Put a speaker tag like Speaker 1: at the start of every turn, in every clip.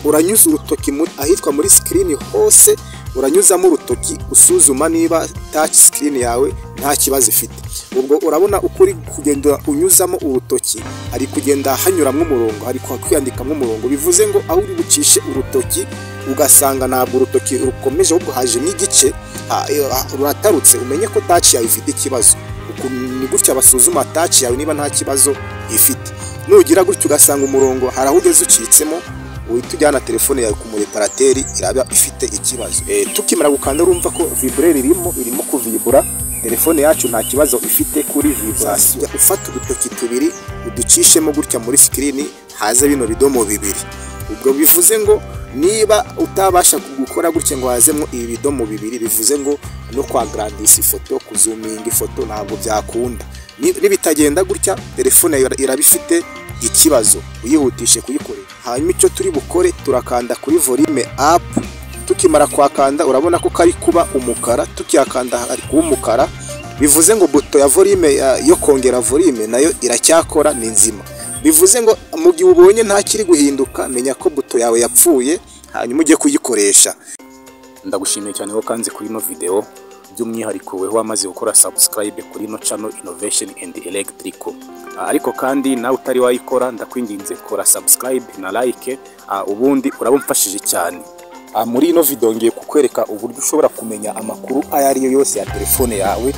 Speaker 1: Uranyuza urutoki ahitwa muri screen hose, uranyuzamo urutoki usuzuma niba touch screen yawe nta kibazo ifite. Ubwo urabona uko uri kugenda unyuzamo urutoki, hari kugenda hanyuramo umurongo, hari kwiyandikamo umurongo. Bivuze ngo aho uri bucishe urutoki ugasanga ntabwo urutoki rukomeje, ahubwo hajemo igice, ruratarutse, umenye ko touch yawe ifite ikibazo. Ni gutya basuzuma touch yawe niba nta kibazo ifite. Nugira gutya ugasanga umurongo hari aho ugeze ucitsemo, uhita ujyana telefone yawe ku mureparateur, iraba ifite ikibazo. Tukimara gukanda, urumva ko vibreur irimo kuvibura. Telefone yacu nta kibazo ifite kuri vibration. Ufata udutoki tubiri uducishemo gutya muri screen, haze bino bidomo bibiri. Ubwo bivuze ngo niba utabasha gukora gutya ngo hazemo ibi bidomo bibiri, bivuze ngo no kwagrandisa ifoto, kuzuminga ifoto ntabwo byakunda. Nibitagenda gutya, telefone yawe iraba ifite ikibazo, uyihutishe kuyikorera. Hanyuma icyo turi bukore, turakanda kuri volume up. Tukimara kwakanda, urabona ko kari kuba umukara. Tukiyakanda ari kuba umukara, bivuze ngo buto ya volume yo kongera volume nayo iracyakora, ni nzima. Bivuze ngo mu gihe ubonye nta kiri guhinduka, menya ko buto yawe yapfuye, hanyuma ujye kuyikoresha.
Speaker 2: Ndagushimiye cyane ko kanze kuri ino video, by'umwihariko weho wamaze gukora subscribe kuri ino channel Innovation and Electrical. Ariko kandi nawe utari wayikora, ndakwinginze kora subscribe na like, ubundi uraba umfashije cyane.
Speaker 1: Muri ino video ngiye kukwereka uburyo ushobora kumenya amakuru ayo ari yo yose ya telefone yawe,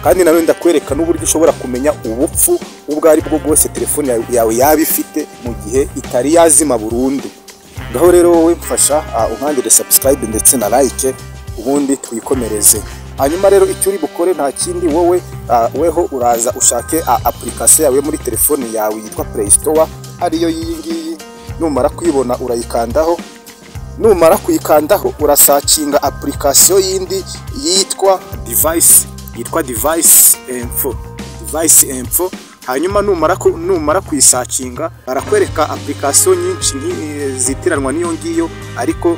Speaker 1: kandi nawe ndakwereka n'uburyo ushobora kumenya ubupfu ubwo ari bwo bwose telefone yawe yaba ifite mu gihe itari yazima burundu. Ngaho rero wowe mfasha unkandire subscribe ndetse na like, ubundi twikomereze. Hanyuma rero icyo uri bukore nta kindi, wowe weho uraza ushake application yawe muri telefone yawe yitwa Play Store, ariyo iyi ngiyi. Numara kuyibona urayikandaho. Numara kuyikandaho, urasearchinga application yindi yitwa device, yitwa device info, device info. Hanyuma numara kuyisearchinga, barakwereka application nyinshi zitiranwa n'iyo ngiyo, ariko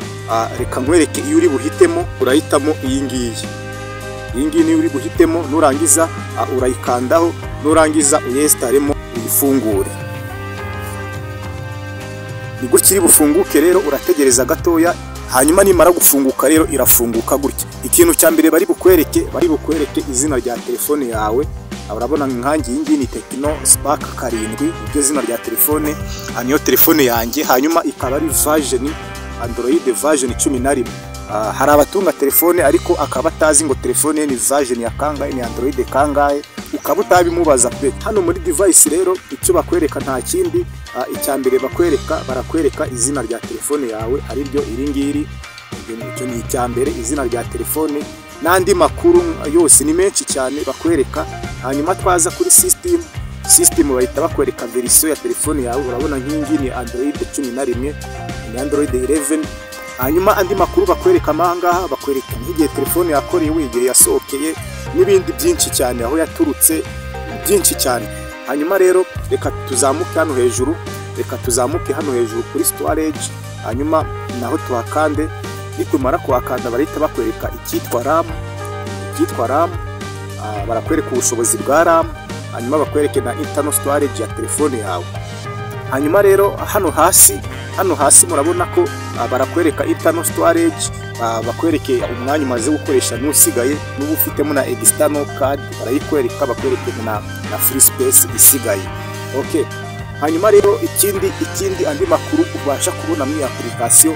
Speaker 1: reka nkwereke iyo uri buhitemo. Urahitamo iyi ngiyi. Iyi ngiyi niyo uri buhitemo. Nurangiza urayikandaho, nurangiza uyinstallemo, uyifungure. Ni gutya iri bufunguke. Rero urategereza gatoya. Hanyuma nimara gufunguka rero, irafunguka gutya. Ikintu cya mbere bari bukwereke izina rya telefone yawe. Urabona nkanjye iyi ngiyi ni Tecno Spark 7, iryo zina rya telefone, niyo telefone yanjye. Hanyuma ikaba ari version Android version 11. Hari abatunga telefone ariko akaba atazi ngo telefone ye ni version ya kangahe, ni Android kangahe, ukaba utabimubaza pe. Hano muri device rero icyo bakwereka nta kindi. Icya mbere bakwereka, barakwereka izina rya telefone yawe, ariryo iri ngiri. Icyo ni icya mbere, izina rya telefone, n'andi makuru yose ni menshi cyane bakwereka. Hanyuma twaza kuri system. System bahita bakwereka version ya telefone yawe. Urabona nk'iyi ni Android 11, ni Android 11. Hanyuma andi makuru bakwereka ahangaha, bakwereka nk'igihe telefone yakorewe, igihe yasohokeye, n'ibindi byinshi cyane, aho yaturutse, byinshi cyane. Hanyuma rero reka tuzamuke hano hejuru, reka tuzamuke hano hejuru kuri storage, hanyuma naho tuhakande. Nitumara kuhakanda, barahita bakwereka icyitwa RAM. Icyitwa RAM, barakwereka ubushobozi bwa RAM, hanyuma bakwereke na internal storage ya telefone yawe. Hanyuma rero hano hasi murabona ko barakwereka internal storage, bakwereke umwanya umaze gukoresha n'usigaye. N'uba ufitemo na external card barayikwereka, bakwereke na free space isigaye. Okay, hanyuma rero ikindi andi makuru ubasha kubona muri application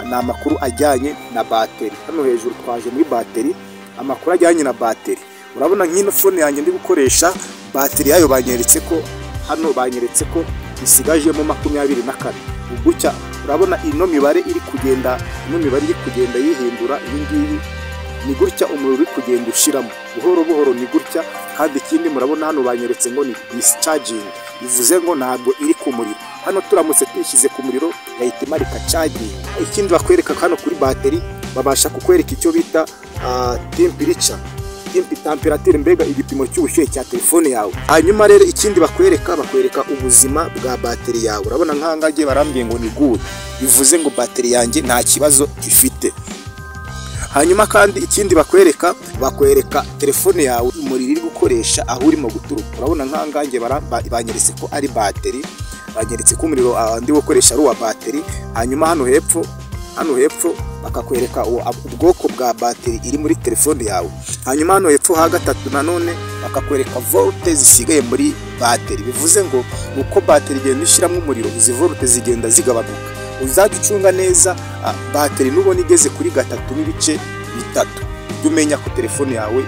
Speaker 1: ni amakuru ajyanye na bateri. Hano hejuru twaje muri bateri, amakuru ajyanye na bateri. Urabona nk'ino phone yanjye ndi gukoresha, bateri yayo banyeretse ko hano, banyeretse ko isigajemo 24. Gutya urabona ino mibare iri kugenda, ino mibare iri kugenda yihindura. Iyi ngiyi ni gutya umuriro uri kugenda ushiramo buhoro buhoro, ni gutya. Kandi ikindi murabona hano banyeretse ngo ni discharging, bivuze ngo ntabwo iri ku muriro. Hano turamutse tuyishyize ku muriro yahita imarika charging. Ikindi bakwereka hano kuri bateri, babasha kukwereka icyo bita temperature, temperature, mbega igipimo cy'ubushyuhe cya telefone yawe. Hanyuma rero ikindi bakwereka, bakwereka ubuzima bwa bateri yawe. Urabona nk'ahangaha barambwiye ngo ni good, bivuze ngo bateri yanjye nta kibazo ifite. Hanyuma kandi ikindi bakwereka, bakwereka telefone yawe umuriro iri gukoresha, aho urimo guturuka. Urabona nk'ahangaha banyeretse ko ari bateri. Banyeretse ko umuriro ndi gukoresha ari uwa bateri. Hanyuma hano hepfo bakakwereka ubwoko bwa bateri iri muri telefone yawe. Hanyuma hano hepfo ha gatatu nanone bakakwereka volt zisigaye muri bateri. Bivuze ngo uko bateri igenda ishyiramo umuriro, izi volt zigenda zigabanuka. Uzajya ucunga neza bateri, nubona igeze kuri 3.3, ujye umenya ko telefone yawe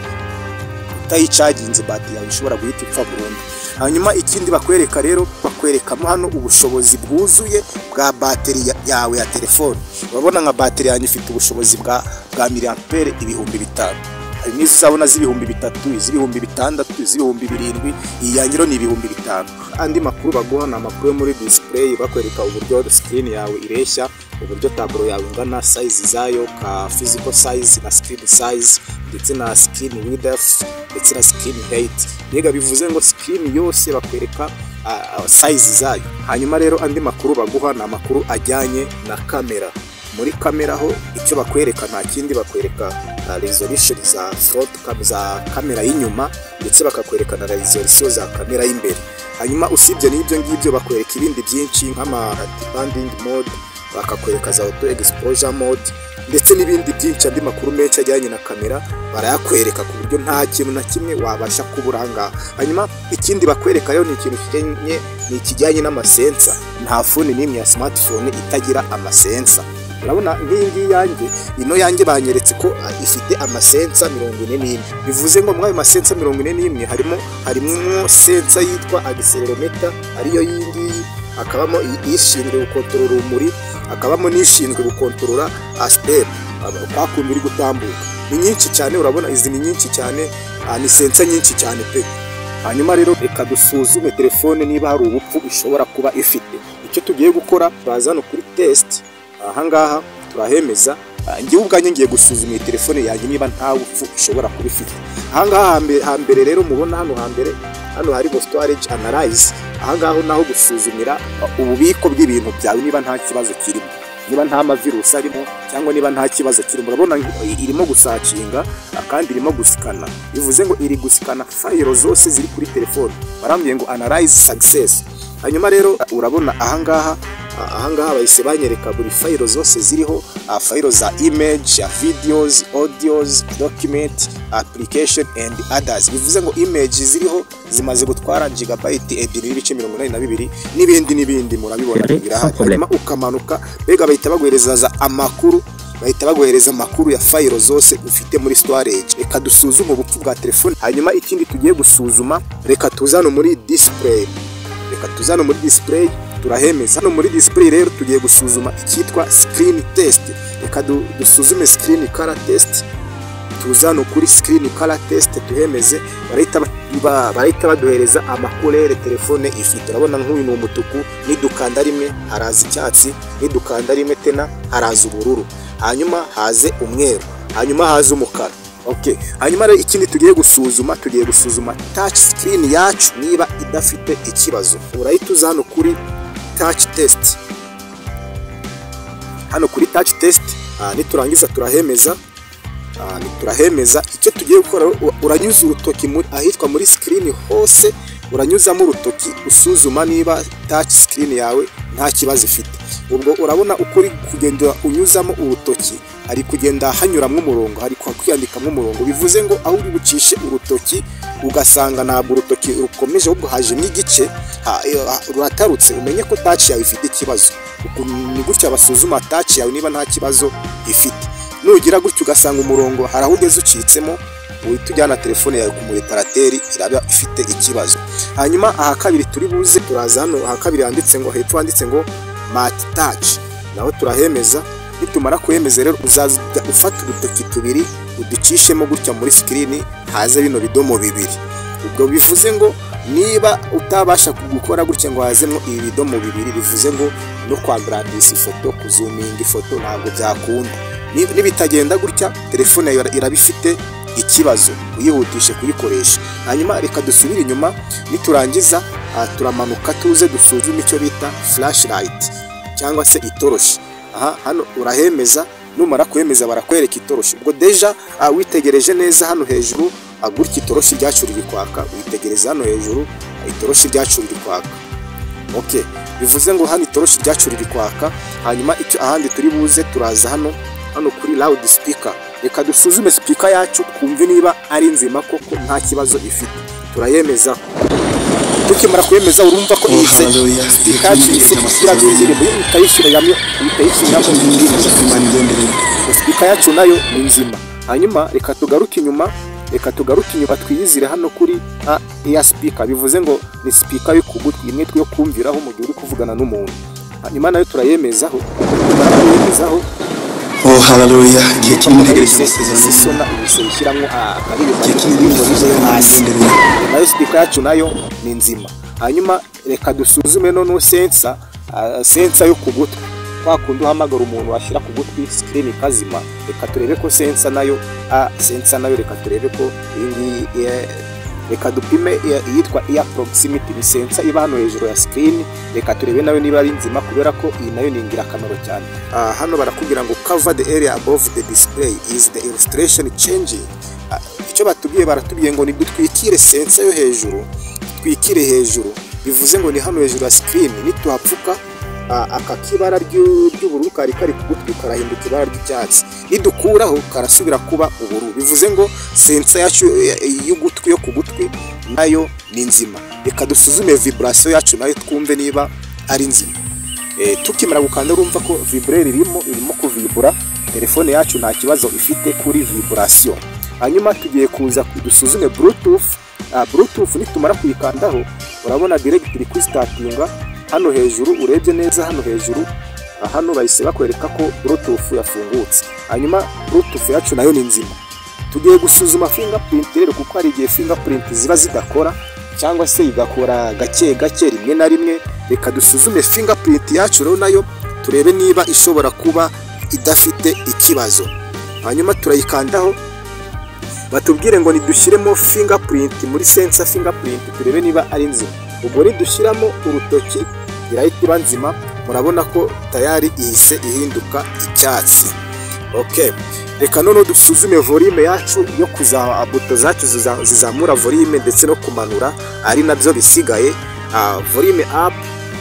Speaker 1: utayicaginze bateri yawe ishobora guhita ipfa burundu. Hanyuma ikindi bakwereka rero, bakwerekamo hano ubushobozi bwuzuye bwa bateri yawe ya telefone. Urabona nka bateri yanjye ifite ubushobozi bwa milliampere 5000. Hari n'izo uzabona z'ibihumbi 3, iz'ibihumbi 6, iz'ibihumbi 7. Iyi yanjye rero ni 5000. Andi makuru baguha ni amakuru yo muri display, bakwereka uburyo screen yawe ireshya, uburyo tableau yawe ingana, size zayo, ka physical size na screen size, ndetse na screen width, ndetse na screen height. Mbega bivuze ngo screen yose bakwereka size zayo. Hanyuma rero andi makuru baguha ni amakuru ajyanye na kamera. Muri kamera ho icyo bakwereka nta kindi, bakwereka resolution za front za kamera y'inyuma, ndetse bakakwereka na resolution za kamera y'imbere. Hanyuma usibye n'ibyo ngibyo, bakwereka ibindi byinshi nk'ama banding mode, bakakwereka za auto exposure mode, ndetse n'ibindi byinshi. Andi makuru menshi ajyanye na kamera barayakwereka, ku buryo nta kintu na kimwe wabasha kubura aha ngaha. Hanyuma ikindi bakwereka rero ni ikintu kijyanye, ni ikijyanye n'ama sensor. Nta phone n'imwe ya smartphone itagira ama sensor. Urabona nk'iyi ngiyi yanjye, ino yanjye banyeretse ko ifite ama sensor 41. Bivuze ngo muri ayo ma sensor 41 harimo sensor yitwa accelerometer, ariyo iyi ngiyi, hakabamo ishinzwe gukontorora urumuri, hakabamo n'ishinzwe gukontorora step, kwa kundi uri gutambuka. Ni nyinshi cyane, urabona izi ni nyinshi cyane, ni sensor nyinshi cyane pe. Hanyuma rero reka dusuzume telefone niba hari ubupfu ishobora kuba ifite. Icyo tugiye gukora, baza hano kuri test, ahangaha turahemeza. Njyewe ubwanjye ngiye gusuzuma iyi telefone yanjye niba nta bupfu ishobora kuba ifite. Ahangaha hambere rero mubona hano hambere, hano hari ngo storage analyze. Ahangaha naho gusuzumira ububiko bw'ibintu byawe niba nta kibazo kirimo, niba nta mavirusi arimo, cyangwa niba nta kibazo kirimo. Urabona irimo gusacinga kandi irimo gusikana, bivuze ngo iri gusikana file zose ziri kuri telefone. Barambwiye ngo analyze success. Hanyuma rero urabona ahangaha bahise banyereka buri file zose ziriho, file za image, videos, audios, document, application and others. Bivuze ngo image ziriho zimaze gutwara gigabyte 2.82, n'ibindi n'ibindi, murabibona birahari. Hanyuma ukamanuka, mbega bahita baguhereza za amakuru, bahita baguhereza amakuru ya file zose ufite muri storage. Reka dusuzume ubupfu bwa telefone. Hanyuma ikindi tugiye gusuzuma, reka tuzano muri display, reka tuzano muri display, turahemeza. Hano muri display rero tugiye gusuzuma icyitwa screen test. Reka dusuzume screen color test. Tuza hano kuri screen color test, tuhemeze. Barahita baduhereza ama couleur telefone ifite. Urabona nk'uyu ni umutuku, nidukanda rimwe haraza icyatsi, nidukanda rimwe tena haraza ubururu, hanyuma haze umweru, hanyuma haze umukara. Okay. Hanyuma rero ikindi tugiye gusuzuma, tugiye gusuzuma touch screen yacu niba idafite ikibazo. Urahita uza hano kuri touch test. Hano kuri touch test, niturangiza turahemeza. Turahemeza. Icyo tugiye gukora, uranyuza urutoki ahitwa muri screen hose, uranyuzamo urutoki usuzuma niba touch screen yawe nta kibazo ifite. Ubwo urabona uko uri kugenda unyuzamo urutoki, hari kugenda hanyuramo umurongo, hari kwiyandikamo umurongo. Bivuze ngo aho uri bucishe urutoki ugasanga ntabwo urutoki rukomeje, ahubwo hajemo igice, ruratarutse, umenye ko touch yawe ifite ikibazo. Ni gutya basuzuma touch yawe niba nta kibazo ifite. Nugira gutyo ugasanga umurongo hari aho ugeze ucitsemo, uhita ujyana telefone yawe ku mu réparateur, iraba ifite ikibazo. Hanyuma aha kabiri turi buze, turaza hano aha kabiri handitse ngo, hepfo handitse ngo multi touch, naho turahemeza. Nitumara kuhemeza rero, uzaza ufata udutoki tubiri uducishemo gutya muri screen, haze bino bidomo bibiri. Ubwo bivuze ngo niba utabasha gukora gutya ngo hazemo ibi bidomo bibiri, bivuze ngo no kwagrandisa ifoto, kuzuminga ifoto ntabwo byakunda. Nibitagenda gutya, telefone yawe iraba ifite ikibazo, uyihutishe kuyikoresha. Hanyuma reka dusubire inyuma. Niturangiza turamanuka tuze dusuzume icyo bita flashlight cyangwa se itoroshi. Aha hano urahemeza. Numara kuhemeza barakwereka itoroshi. Ubwo déjà witegereje neza hano hejuru gutya, itoroshi ryacu riri kwaka. Witegereza hano hejuru, itoroshi ryacu riri kwaka. Okay, bivuze ngo hano itoroshi ryacu riri kwaka. Hanyuma icyo ahandi turi buze, turaza hano kuri loud speaker. Reka dusuzume speaker yacu, twumve niba ari nzima koko, nta kibazo ifite. Turayemeza. Tukimara kuyemeza, urumva ko
Speaker 3: Oh,
Speaker 1: iyi
Speaker 3: hallelujah.
Speaker 1: speaker yacu ihise ishyiramo indirimbo. Iyo utayishyiramo, ihita yishyiramo indirimbo.
Speaker 3: Imana igendereye.
Speaker 1: Speaker yacu nayo ni nzima. Hanyuma reka tugaruke inyuma, twiyizire hano kuri ear speaker. Bivuze ngo ni speaker yo ku gutwi, imwe yo kumviraho mu gihe uri kuvugana n'umuntu. Hanyuma nayo turayemezaho. Tumara kuyemezaho,
Speaker 3: Oh, hallelujah. Igihe kinini ntegereje amasezerano.
Speaker 1: Isona ibise ishyiramo akaririmbo
Speaker 3: Igihe kinini
Speaker 1: kuri
Speaker 3: Imana
Speaker 1: hasi.
Speaker 3: igendereye.
Speaker 1: Nayo speaker yacu nayo ni nzima. Hanyuma reka dusuzume noneho sensor yo ku gutwi, kwa kundi uhamagara umuntu washyira ku gutwi, screen ikazima. Reka turebe ko sensor nayo, reka turebe ko iyi ngiyi, reka dupime iyitwa ear proximity. Ni sensor iba hano hejuru ya screen. Reka turebe nayo niba ari nzima, kubera ko iyi nayo ni ingirakamaro cyane. Hano barakubwira ngo "Cover the area above the display. Is the illustration changing?" Icyo batubwiye, baratubwiye ngo nidutwikire sensor yo hejuru, twikire hejuru, bivuze ngo ni hano hejuru ya screen. Nituhapfuka, aka k'ibara ry'ubururu kari kari ku gutwi karahinduka ibara ry'icyatsi. Nidukuraho, karasubira kuba ubururu. Bivuze ngo sensor yacu y'ugutwi, yo ku gutwi, nayo ni nzima. Reka dusuzume vibration yacu nayo, twumve niba ari nzima. Tukimara gukanda, urumva ko vibreur irimo kuvibura. Telefone yacu nta kibazo ifite kuri vibration. Hanyuma tugiye kuza dusuzume Bluetooth. Bluetooth nitumara kuyikandaho, urabona direct iri kwistartinga hano hejuru. Urebye neza hano hejuru, hano bahise bakwereka ko Bluetooth yafungutse. Hanyuma Bluetooth yacu nayo ni nzima. Tugiye gusuzuma fingerprint rero, kuko hari igihe fingerprint ziba zidakora cyangwa se igakora gake gake rimwe na rimwe. Reka dusuzume fingerprint yacu rero nayo, turebe niba ishobora kuba idafite ikibazo. Hanyuma turayikandaho, batubwire ngo nidushyiremo fingerprint muri sensor fingerprint, turebe niba ari nzima. Ubwo nidushyiramo urutoki, irahita iba nzima. Murabona ko tayari ihise ihinduka icyatsi. Okay, reka noneho dusuzume volume yacu yo kuza, buto zacu zizamura volume ndetse no kumanura, ari nabyo bisigaye. Volume up,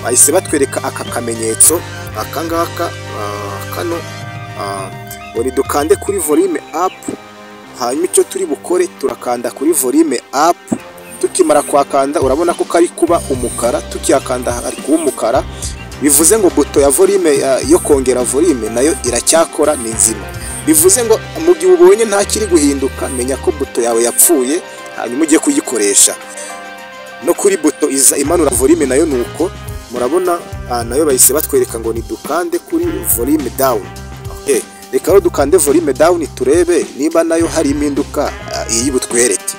Speaker 1: bahise batwereka aka kamenyetso aka ngaka, kano, ngo nidukande kuri volume up. Hanyuma icyo turi bukore, turakanda kuri volume up. Tukimara kuhakanda, urabona ko kari kuba umukara. Tukiyakanda ari kuba umukara, bivuze ngo buto ya volume, yo kongera volume, nayo iracyakora, ni nzima. Bivuze ngo mu gihe ubonye nta kiri guhinduka, menya ko buto yawe yapfuye, hanyuma ugiye kuyikoresha. No kuri buto iza imanura volume nayo nuko. Murabona, nayo bahise batwereka ngo nidukande kuri volume down. Okay. Reka rero dukande volume down, turebe niba nayo hari impinduka iyi butwereke.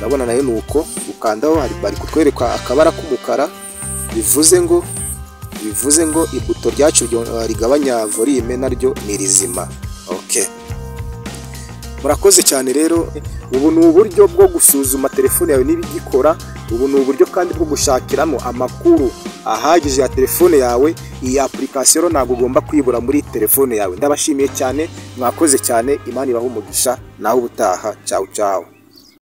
Speaker 1: Urabona nayo nuko ukandaho, hari bari kutwereka akabara k'umukara, bivuze ngo ibuto ryacu rigabanya volume naryo ni rizima. Okay. Murakoze cyane rero. Ubu ni uburyo bwo gusuzuma telefone yawe niba igikora. Ubu ni uburyo kandi bwo gushakiramo amakuru ahagije ya telefone yawe. Iyi application rero ntabwo ugomba kwibura muri telefone yawe. Ndabashimiye cyane, mwakoze cyane. Imana ibahe umugisha. Naho ubutaha, ciao ciao.